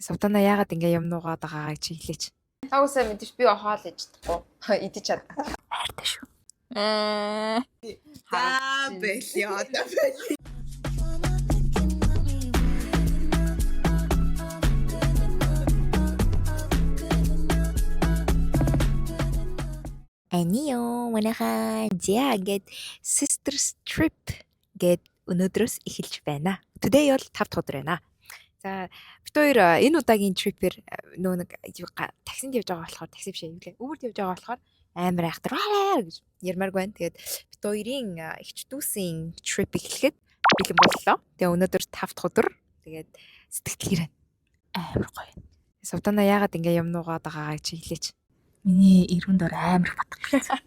Сувдана яагаад ингэ юм нуугаад байгаагаа чи хэлээч. Тагсаа мэдээж би хоол иж чадахгүй. Идэж чад. Хайртай шүү. За бэлээ, одоо бэлээ. Анио манайхаа за ингээд Sisters Trip гээд өнөөдрөөс эхэлж байна. Today бол 5 дахь өдөр байна. За бид хоёр энэ удаагийн trip-ээр нөө нэг таксинд явж байгаа болохоор, такси биш, юу лээ. Uber-д явж байгаа болохоор амар айхтар гэж ярмааргүй байна. Тэгээд бид хоёрын эгч дүүсийн trip эхлэхэд бэлэн боллоо. Тэгээ өнөөдөр 5 дахь өдөр. Тэгээд сэтгэлгээр амар гоё. Сувдана яагаад ингэ юм нуугаад байгаагаа чи хэлээч. Миний эргэн дор амар их батг гарсан.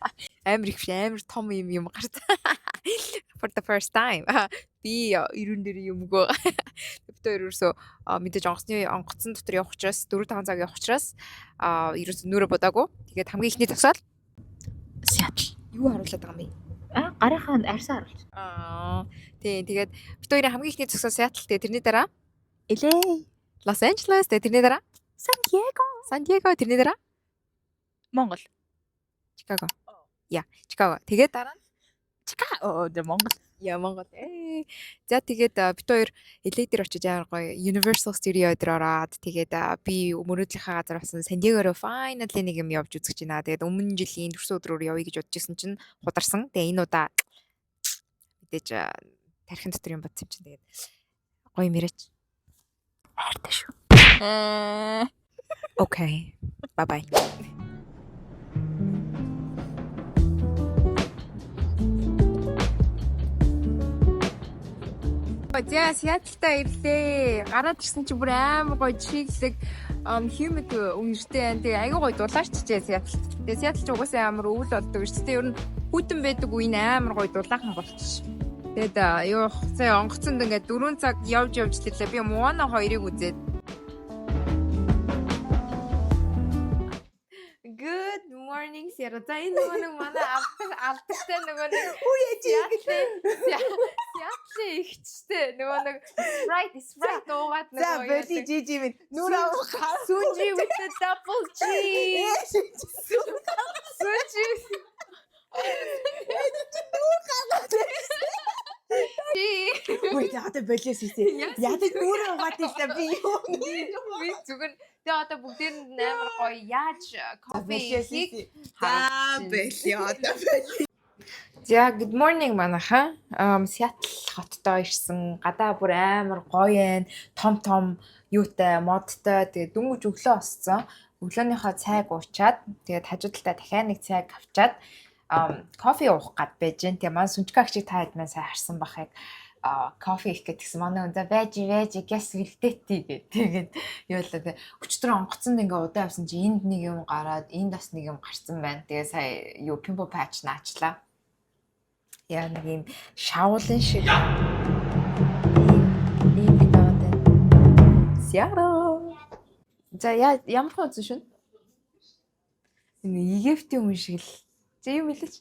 Амар их биш, амар том юм юм гарсан. For the first time би эргэн дээр юмгүй. Бид хоёр ерөөсөө мэдээж онгоцны онгоцон дотор явах учраас, 4 5 цаг явах учраас ерөөсөө нүрэ бодаагүй. Тэгээд хамгийн эхний зогсоол Сиэтл. Юу харуулад байгаа юм бэ? Аа, гарынхаа арьсаа харуулж. Аа, тий, тэгээд бид хоёрын хамгийн эхний зогсоол Сиэтл, тэгээд тэрний дараа LA. Лос Анжелес, тэгээд тэрний дараа Сан Диего. Сан Диего, тэрний дараа Монгол. Чикаго. Яа, Чикаго. Тэгээд дараа нь Чикаго. Оо, Монгол. Яа, Монгол. Ээ. За, тэгээд бид хоёр LA дээр очиж амар гоё Universal Studio дээр ороод, тэгээд би мөрөөдлийнхаа газар болсон San Diego руу finally нэг юм явж үзэж байна. Тэгээд өмнө жилийн төрсөн өдрөөр явъя гэж бодож исэн чинь хударсан. Тэгээд энэ удаа мэдээж тархин дотор юм бодсон юм чинь тэгээд гоё юм яриач. Хайртай шүү. Okay. Bye bye. За, Сиэтлдаа ирлээ. Гараад ирсэн чинь бүр амар гоё чиглэг humid үертэй байна. Тэгээ айгүй гоё дулаарчжээ Сиэтлд. Тэгээ Сиэтл ч угаасаа амар өвөл болдог шүү дээ. Ер нь хүйтэн байдаг үе нь амар гоё дулаахан болчих. Тэгээд юу сая онгоцонд ингээд 4 цаг явж явж тэрлээ. Би Моана 2-ыг үзээд. Good morning, Sierra. За, энэ нөгөө нэг манай алдартай нөгөө нэг Үу яж. Сиэтлээ ихчтэй нөгөө нэг Sprite уугаад За нөгөө боли жижи минь нүр авах. Сүнжи with the double G. Сүнжи. G. Үгүй, одоо болиос хийсэ. Ядаж нүрээ угаад ийла би юу. Би зүгээр тэгээ одоо бүгдээр нь амар гоё яаж кофе хийх. За бэлээ, одоо бэлээ. За, good morning, манайхаа. Seattle хоттой ирсэн. Гадаа бүр амар гоё байна. Том том юутай, модтой. Тэгээд дөнгөж өглөө босцсон. Өглөөнийхөө цайг уучаад, тэгээд хажуу талдаа дахиад нэг цайг авчаад кофе уух гад байж гэн. Тэгээ маань Сүнчка агчиг та хэд маань сайн харсан бах, яг кофе их гэдгсэн. Манай хүн за байж байж гэс вэлдээти гэх. Тэгээд юу л тэ өчтөр онгоцонд ингээ удаан явсан чи энд нэг юм гараад, энд бас нэг юм гарсан байна. Тэгээ сая юу pimple patch наачлаа. Яа, нэг юм шавуулын шиг ийм ийм гэдэг байна. Сиара. За, яа, ямар хүн үзэн шүн? Энэ Египтийн хүн шиг л. За, юм хэлээч.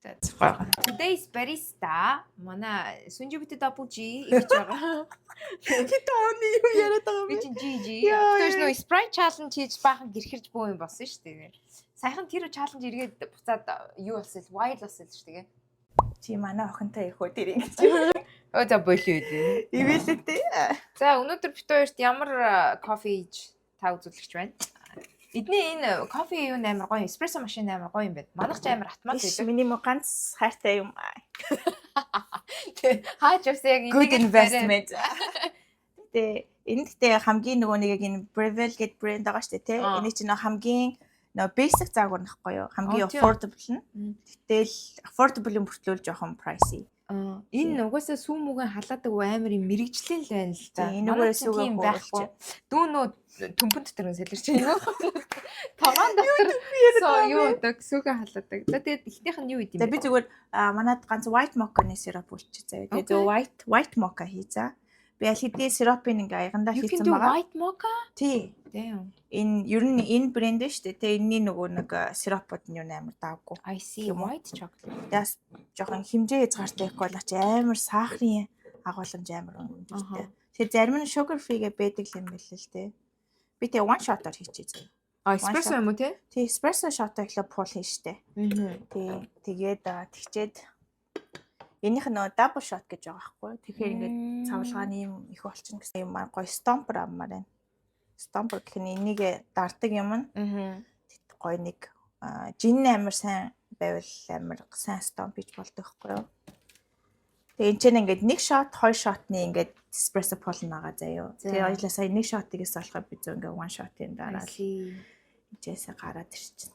За, гоё. Today's barista манай Сүнжи with double G гэж байгаа. Хэт оны юу яриад байгаа юм Би бэ? чинь G G. Яа, Тэгвэл яа. нөө Sprite challenge хийж баахан гэрхэрж бөө юм болсон шүү дээ. Саяхан тэр challenge эргээд буцаад юу болсон л wild болсон л шүү дээ. Чи манай охинтой их үү тэр ингэж. Өө, за, болио үү. Ивэлээ те. За, өнөөдөр бид хоёрт ямар кофе хийж та үзүүлэгч байна? Эдний энэ кофе юу амар гоё, эспрессо машин амар гоё юм байна. Манайх ч амар автомат Биш, байдаг. миний мө ганц хайртай юм. Хаач явсан яг Good энийг л investment. Гэтэ энэ гэтээ хамгийн нөгөө нэг энэ Breville гэдэг брэнд байгаа шүү дээ, тий. Аа. Эний чинь нөгөө хамгийн нөгөө basic загвар нөхгүй юу? Хамгийн Аа, тийм. affordable нь. Мм. Гэтэл affordable юм бүртлөөл жоохон pricey. Аа, энэ угаасаа сүү мүгэн халаадаг амар юм мэрэгжлийн л байна л да. Тийм, энүүгээрээ Манай чинь сүүгээ тийм хууруулчих. байхгүй. Дүү нөө төмпөн дотор нь сэлэрч байна. Тогоон дотор соо юу удаг сүүгээ халаадаг. За, тэгээд эхнийх нь юу идэм За, бэ? би зүгээр манад ганц white mocha-ны сироп үлчээ заяа. Тэгээ Okay. зөв white mocha хий за. Би аль хэдийн сиропыг ингээ аягандаа You can хийсэн do байгаа. white mocha? Тий. Damn. Энэ ер нь энэ брэнд нь шүү дээ. Тэ энэний нөгөө нэг сиропууд нь юу амар давгүй. I see Юм уу? white chocolate. Тэгээс жоохон хэмжээ хязгаартай их бол чи амар сахарын агуулмж амар өндөртэй. Тэгээ зарим нь sugar free гэ байдаг юм байл л дээ. Би тэгээ one shot-оор хийчихье зөө. А, эспрессо юм уу те? Тэг espresso shot-оо эхлээ pull хийн штэ. Аа. Тий. Тэгээд тэгчээд энийх нь нөгөө double shot гэж байгаа байхгүй юу? Тэгэхээр ингээд цавлгааны юм их болчихно гэсэн юм аа гоё stomper авмаар байна. Stomper гэх нь энийг дардаг юм нь гоё нэг жин амар сайн байвал амар сайн stomp хийж болдог байхгүй юу? Тэгээ энэ ч ингээд нэг shot, хоёр shot-ны ингээд espresso pull нагаа заяо. За. Тэгээ хоёлаа сая нэг shot-ыг олоход би зөв ингээд one shot-ын дараа л see. ижээсээ гараад ирчихнэ.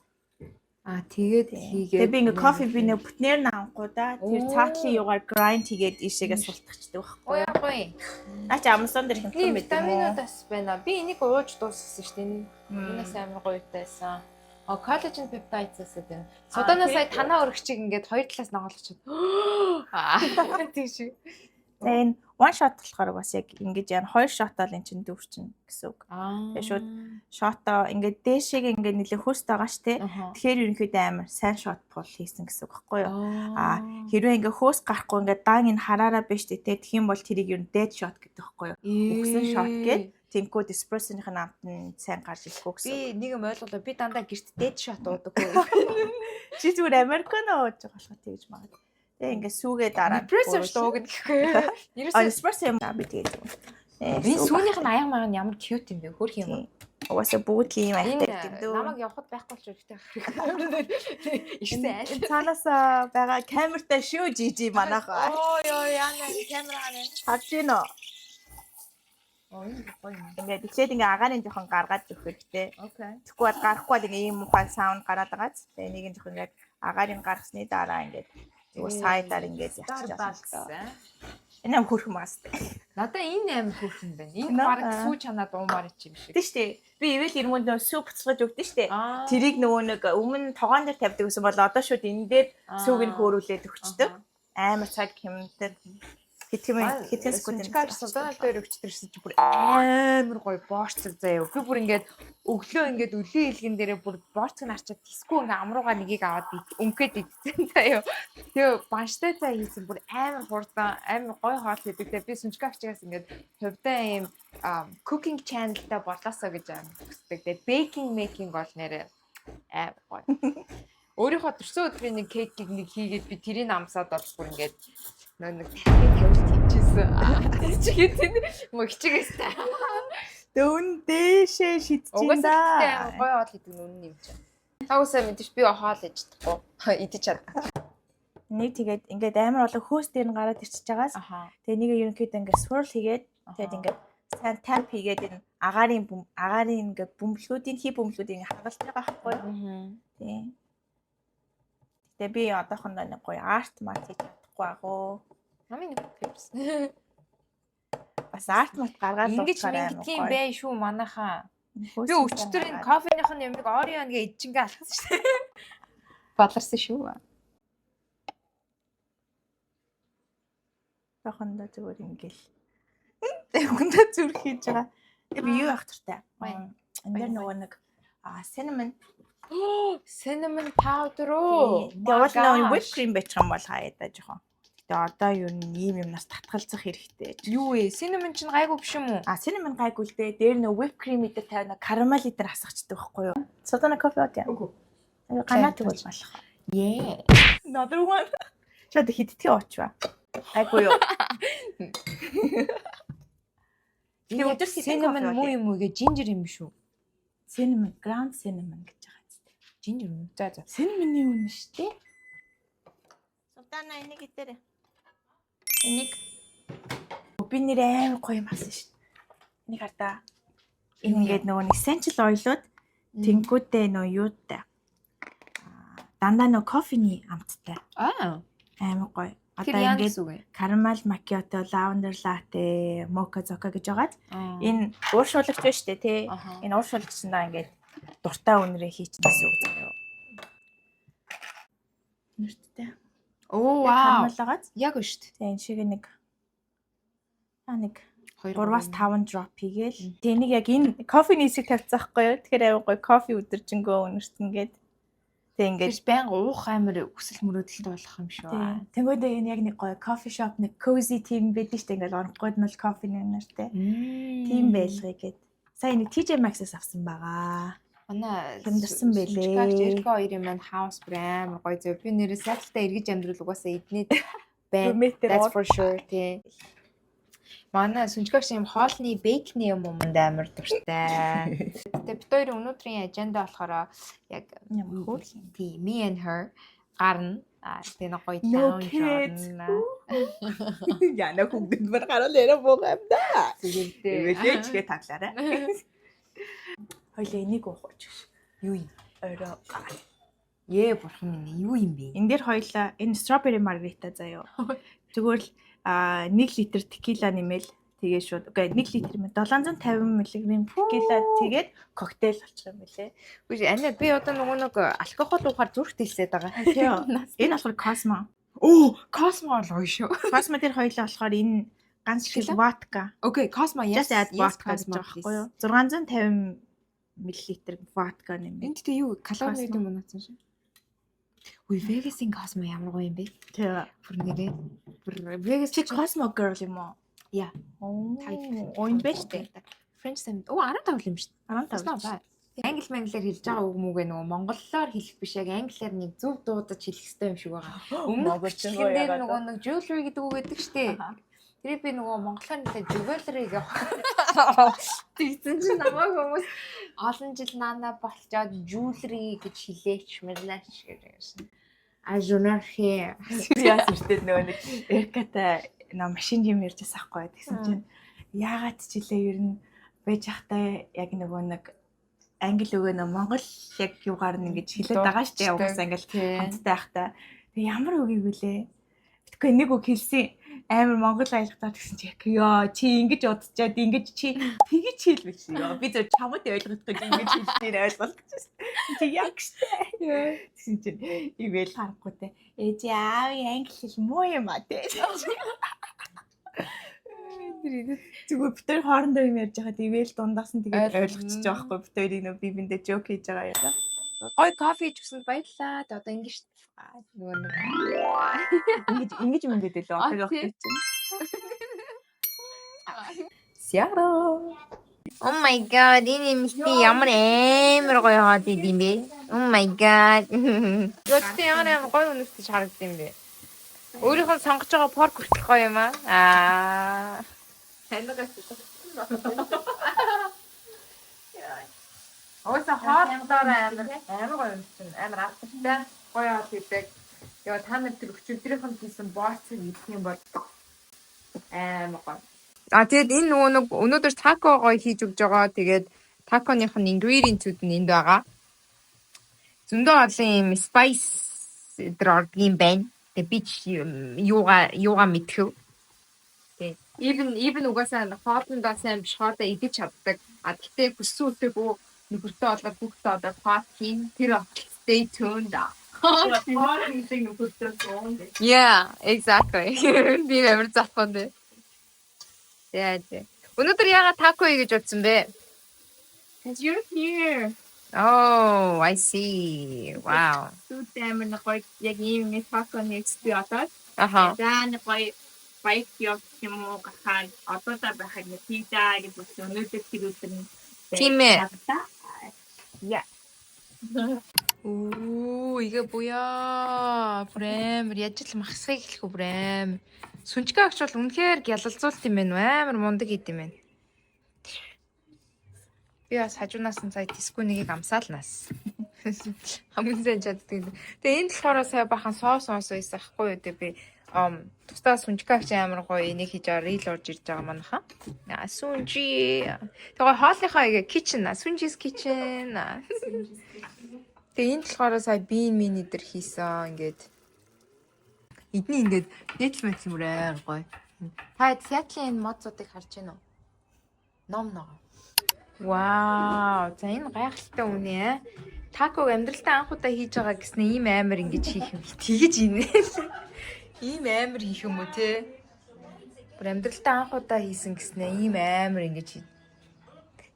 А, тэгээд хийгээд. Тэгээ би ингээ кофе би нэг бүтнээр нь авахгүй да. Тэр Оо. цаатлын югаар grind хийгээд ийшээгээ султахчдаг Оо, байхгүй юу? яа гоё. Наа чи Amazon дээр Миний хямдхан байт юм уу? витаминууд бас байна. Би энийг ууж дуусгасан шүү дээ. Энэ энэс амар гоётай байсан. А, collagen peptides гэдэг юм. Суданаа сая танаа өргөчийг ингээд хоёр талаас нь оголгочод. Аа, тийм шиг. За, энэ one shot болохоор бас яг ингэж яана, хоёр shot бол эн чинь дүүрчин гэсэн үг. Аа. Тэгээ шууд shot-оо ингээд дээшээ ингээд нэлээ хөөст байгаа ш тэ. Тэгэхээр ерөнхийдөө амар сайн shot pull хийсэн гэсэн үг байхгүй юу? Аа, хэрвээ ингээд хөөс гарахгүй ингээд даан энэ хараараа биш тэ, тэгэх юм бол тэрийг ер нь dead shot гэдэг байхгүй юу? Үхсэн shot гээд тэнгүүд espresso-ных нь амт нь сайн гарч ирэхгүй гэсэн. Би нэг юм ойлголоо. Би дандаа гэрт dead shot уудаг. Чи зүгээр американо ууж байгаа болохоор тэгж магадгүй. Тэгээ ингээд сүүгээ дараа. Espresso шүү ууг гэхгүй. А, Ерөөсөө espresso юм аа, би тэгээд юм. энэ сүүнийх нь аяга маяг нь ямар cute юм бэ? Хөөрх юм уу? Угаасаа бүгд л ийм аяхтай Энэ юм дөө. намайг явхад байхгүй болчих хэрэгтэй. Ирсэн айл. Энэ цаанаас байгаа камертай шүү жижи манайх. Оо ёо, яана камера хаана? Харж гин үү? Оо, энэ гоё юм. Ингээд эхлээд ингээ агаарын жоохон гаргаад өгөх хэрэгтэй. Okay. Тэгэхгүй бол гарахгүй бол ингээ ийм мухай sound гараад байгааз. Тэгээ энийг нь жоохон ингээд агаарын гаргасны дараа ингээд зүгээр side-аар ингээд явчих болно. Starbucks. Энэ ам хөрхөн маас. Надаа энэ амар хөөрхөн байна. Энэ Энэ баг аа. сүү чанаад уумаар чи юм шиг. Тэ штэ. Би ивэл ирмэнд нөө сүү буцалгаж өгдөн штэ. Аа. Тэрийг нөгөө нэг өмнө тогоон дээр тавьдаг гэсэн бол одоо шууд энэ дээр сүүг нь хөөрүүлээд өгчдөг. Амар цаг хэмндэг. Хэдхэн хэдхэн секунд. Сунчкар сулдаанал дээр өгчдөг гэсэн чи бүр амар гоё боорцог заяа. Би бүр ингээд өглөө ингээд өлийн илгэн дээрээ бүр боорцог нь арчаад тисгүй ингээд амрууга нэгийг аваад өнгөд идсэн заяа. Тэгээ банштай цай хийсэн, бүр амар хурдан амар гоё хоол хийдэг. Тэгээ би сунчкарчигаас ингээд хувьдаа ийм cooking channel-тай болоосоо гэж амар хүсдэг. Тэгээ baking making бол нэрээ амар гоё. Өөрийнхөө төрсөн өдрийн нэг cake-ийг нэг хийгээд би тэрийг амсаад бол бүр ингээд нөө нэг тархины тавилт хийчихсэн. Чигээд мө хичээгээс та. Дөн дээшээ шидчихин Угаасаа да. гэхдээ амар гоё хоол хийдэг нь үнэн юм чинь. Та уусаа мэдээж би хоол иж чадахгүй. Идэж чад. Нэг тэгээд ингээд амар олон хөөс дээр нь гараад ирчихэж байгаас тэгээ нэг ерөнхийдөө ингээд swirl хийгээд тэгээд ингээд сайн tap хийгээд энэ агаарын ингээд бөмбөлгүүдийн хий бөмбөлгүүдийн хагалж байгаа байхгүй юу? Тийм. Гэтэ би одоохондоо нэг гоё art мат хийж чадахгүй агуу. Намын нэг tips. Бас art мат гаргаад Ингэж дуусгаар амар мингдгийн гоё. бэ шүү манайхаа. Хөөс Би өчтөр энэ кофеных нь юмыг Oreo нэгэ идчихингээ алхсан шүү дээ. Баларсан шүү. Одоохондоо зүгээр ингээл. Тэгэхэндээ зүрх хийж байгаа. Тэгээ би юу явах туртай. Гоё. Энэ дээр нөгөө нэг cinnamon. Cinnamon powder уу? Тэгээ уул нөгөө whipped cream байх юм бол хаяа да жоохон. Тэгээ одоо юу н ийм юмнаас татгалзах хэрэгтэй. Юу вэ? Cinnamon чинь гайгүй биш юм уу? А, cinnamon гайгүй л дээ. Дээр нөгөө whipped cream идэр тавина, caramel идэр хасахчдаг байхгүй юу? Содона кофе уу? Үгүй. Ганаа тэгвэл болох. Yeah. Another one. Чи одоо хэдтгий ууч ба? Гайгүй юу? Тэгээ өдөр хэдэн cinnamon кофе муу уух юм уу гэ ginger юм биш үү? Cinnamon, ground cinnamon гэж байгаа зү. Ginger юм. За за. Cinnamon-ы үн шүү дээ. Султана, энийг идээрэй. Энийг би нэр амар гоё юм авсан шүү дээ. Энийг хардаа. Энэ ингээд нөгөө нэг essential oil-ууд тэнгүүтээ нөгөө юутай. Дандаа нөгөө кофений амттай. Аа. Амар гоё. Тэр Одоо яа ингээд гэсэн үг вэ? Caramel macchiato, lavender latte, mocha zoka гэж байгаад Аа. энэ ууршуулагч байна шүү дээ тий. Аха. Энэ ууршуулагчсандаа ингээд дуртай үнэрээ хийчихсэн гэсэн үг заяа. Нэрттэй. Оо, вау. Caramel байгааз. Яг үү шүү дээ. Тэгээ энэ шиг нэг нэг 2 3-5 drop хийгээл. Тэгээ нэг яг энэ кофений хэсэг тавьчихсан байхгүй юу? Тэгэхээр аюу гоё кофе өдөржингөө үнэртэн гээд. Тэг ингээд Тэр байнга уух амар хүсэл мөрөөдөлтэй болох юм шүү. Тэнгүүдээ энэ яг нэг гоё coffee shop, нэг cozy team байдаг шүү дээ. Ингээл оронгууд нь л кофе нэртэй. Тийм байлгыг гээд. Сая нэг TJ Maxx-аас авсан байгаа. Манай Хямдарсан байлээ. Эрка хоёрын маань house бүр амар гоё зөө. Би нэрээ Seattle-тай эргэж амьдрал угаасаа эднээд байна. Roommate-ээр That's for sure, тий. Манай Сүнжгэгч юм хоолны bake ний юм юмд амар дуртай. Тэгээ бид хоёрын өнөөдрийн agenda болохоор яг Ямар хөөрхөн. Тий, me and her гарна. А тэгээ нэг гоё No lounge kids. орно. Яна хүүхдэд мөр гараал яриа буугаа юм да. Зүгээр дээ. Эвэлээч гэ таглаарай. Хоёлаа энийг уух уу ч. Юу юм? Орой. Ээ, бурхан минь, юу юм бэ? Энэ дээр хоёлаа энэ strawberry margarita заяо. Зүгээр л 1 литр текила нэмэл тэгээ шууд, үгүй, 1 литр юм, 750 мг текила, тэгээд коктейл болчих юм билээ. Үгүй, анаа, би одоо нөгөө нэг алкогол уухаар зүрх дэлсээд байгаа. Тийм. Энэ болохоор Cosmo. Оо, Cosmo бол гоё шүү. Cosmo дээр хоёлаа болохоор энэ ганц шиг Tequila? Водка. Okay, Cosmo, yes. Just add Yes, vodka гэж Cosmo, байгаа байхгүй юу? 650 мл водка нэмээ. Энд тэ юу калори Cosmo. гэдэг юм наацсан шүү. Үгүй, Vegas-ийн Cosmo ямар гоё юм бэ? Тийм. Бүр нэрээ. Бүр Vegas. Чи Cosmo girl юм уу? Yeah. Оо, уйн байж тээ. French Sam. Оо, 15 юм шүү дээ. 15. That's not bad. Англи манглиар хэлж байгаа үг мүгэ нөгөө монголоор хэлэх биш, яг англиар нэг зөв дуудаж хэлэх хэрэгтэй юм шиг байгаа. Өмнөх бичлэгэн дээр нөгөө нэг jewelry гэдэг үг гэдэг штээ. Тэрийг би нөгөө монголоор нэлээ jewelry гэх. Тэгсэн чинь намайг хүмүүс олон жил наана болчоод jewelry гэж хэлээч мэлээч гэж байсан. А жунархи. Яас эртээд нөгөө нэг Эркатай нөө машин юм ярьж байсан байхгүй. Тэгсэн чинь яагаад ч илээ ер нь байж хахтай яг нөгөө нэг англи үгээ нөө монгол яг юугаар нь ингэж хэлээд байгаа шүү дээ. Угаасаа ингээл хамттай байхдаа. Тэг ямар үгийг вүлээ? Тэгэхгүй нэг үг хэлсэн, амар монгол айлгатаа. Тэгсэн чи яг ёо, чи ингэж удчаад ингэж чи тэгэж хэлвэж ёо, би зөв чамд ойлгох гэж ингэж хэлснийг ойлголт гэсэн. Чи яг штэ. Тэгсэн чинь ивэл харахгүй те. Ээж аав, англи хэл муу юм а те. Зүгээр бид хоёр хоорондоо юм ярьж байхад ивэл дундаас нь тэгээд ойлгочихж байгаа байхгүй, бид хоёрыг нөө би биндээ joke хийж байгаа юм. Гой кофе ичсэн, баярлаа. Одоо ингэж нөгөө нэг Ингэж ингэж юм гэдэг лөө одоо явах чинь. Сяро. Oh my God, энэ эмэгтэй ямар амар гоё хаад идэм бэ? Oh my God. Гэхдээ ямар амар гоё өнөртөж харагдсан юм бэ? Өөрийнх нь сонгож байгаа pork хүртэл гоё юм аа. Аа. Танигаас. Угаасаа хоолдоор амар амар гоё юм чинь, амар алдартай гоё хоол идэг. Яа, та нар тэр өчигдрийнх нь хийсэн борцыг идэх юм бол амар гоё. А тэгээд энэ нөгөө нэг өнөөдөр тако гоё хийж өгч байгаа. Тэгээд таконых нь ingredient-үүд нь энд байгаа. Зөндөө олон юм spice эдэр ордгийн байна. Тэгээд би ч юугаа юугаа мэдхэв. Тэг. Even угаасаа хоолндоо сайн биш, хоолоо идэж чаддаг. А тэгтээ хүссэн үтэйгүү нөхөртөө болоод хүүхдээ одоо пат хийн. Тэр stay tuned. Хоол хийдэг нөхөртөө суун. Yeah, exactly. Би амар залхан дээ. Тэгээ. Өнөөдөр яагаад тако хий гэж бодсон бэ? Cause you're here. Oh, I see. Wow. Сүйд амар нэг гоё яг ийм нэг тако нэг би одоо за нэг гоё bike явах юм уу гахаад одоодаа байхад нэг пиза гэж бодсон. Өнөөдөр тэр өдөр нь. Тийм ээ. Yeah. Оо, игээ буяа. Бүр амар яж л махсахыг хэлэхгүй, бүр амар. Сүнчгээ агч бол үнэхээр гялалзуулт юм байна уу? Амар мундаг идэм байна. Би бас хажуунаас нь сая тиску нэгийг амсаал нас. Хамгийн сайн чаддаг. Тэгээ энд болохоор сая бахан соус соус байсан ахгүй юу? Тэгээ би тусдаа сүнжгээ агч амар гоё энийг хийж байгаа reel орж ирж байгаа манайхаа. Аа, сүнжи. Тэгээ хоолныхоо игээ kitchen, Сүнжис kitchen. Тэгээ энд болохоор сая bean мин эдэр хийсэн, ингээд эдний ингээд дээдл мэтэл мөр амар гоё. Та Seattle-ийн энэ модцуудыг харж байна уу? Ном ногоо. Вау, за энэ гайхалтай үнэ. Таког амьдралтаа анх удаа хийж байгаа гэснээр ийм амар ингэж хийх юм. Тэгэж инээл. Ийм амар хийх юм уу те? Бүр амьдралтаа анх удаа хийсэн гэснээр ийм амар ингэж хий.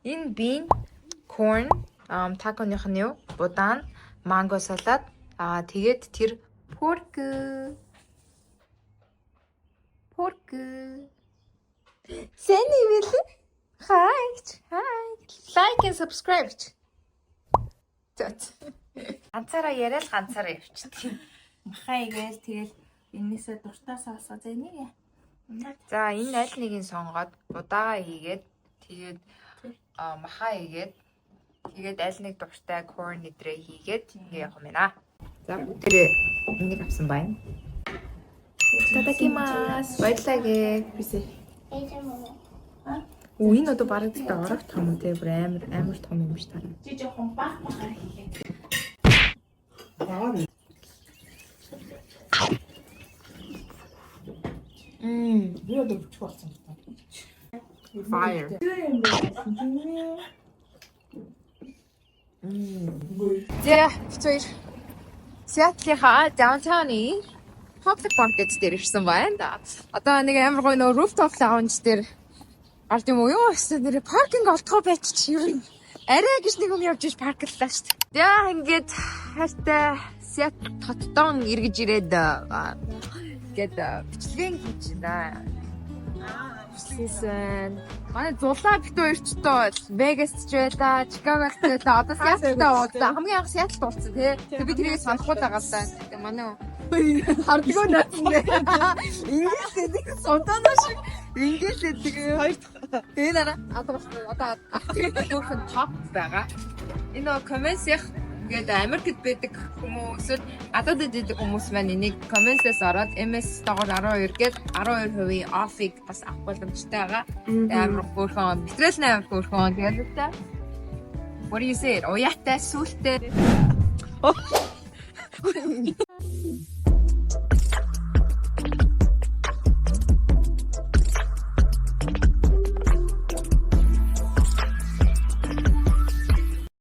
Энэ bean, corn, таконых нь юу? Будаан, манго салат. Аа, тэгээд тэр pork pork Сэнэ вэл. Hi. Hi. Like and subscribe. За. Ганцаараа яриад ганцаараа явчихдаг. Махаа игээл тэгэл энээсээ дуртай соосоо за энийг. За, энэ аль нэгийг сонгоод удаага хийгээд, тэгээд махаа хийгээд, тэгээд аль нэг дуртай corn эдрээ хийгээд ингээ явах юм байна. За, бүгдээрээ энийг авсан байна. いただきます. Баярлалаа гээ. Бисээ. Үу, энэ одоо бараг зөвхөн орох том үү те, бүр амар амар том юм биш таа. Чи жоохон баг багаар хийгээд. Би одоо бичих болсон юм байна. Fire. За, бид хоёр Сиэтлийнхаа downtown-ы public market дээр ирсэн байна. Одоо нэг амар гоё нөө rooftop lounge дээр гард юм уу? Юу гэсэн нэр parking олдгоо байчих ер нь арай гэж нэг юм явж иж park лаа шүү дээ. За, ингээд хайртай Сиэтл тоттон эргэж ирээд гээд бичлэгийн хийж байна. Сисэн. Манай зулаа бид хоёр ч тоо Vegas ч байлаа, Chicago ч байлаа. Одоо Seattle-тай уулзлаа. Хамгийн анх Seattle уулзсан тий. Тэгээ би тэрийг санахгүй л байгаа л да. Тэгээ манай хардгуу наасан нэ. Ингээл гэдэг сунтана шиг ингээл гэдэг. Хоёр дахь. Тэгээ нараа одоо бас одоо тэгээд топ байгаа. Энэ нөгөө comments-ийнх ингээд Америкт байдаг хүмүүс эсвэл гадаадд байдаг хүмүүс маань энийг comments-ээс ороод MS доогоор 12 гээд 12% off-ыг бас авах боломжтой байгаа. Тэгээ амар хөөрхөн, материал нь амар хөөрхөн. Тэгээд л та. What do you say? Уяатай, сүултэй.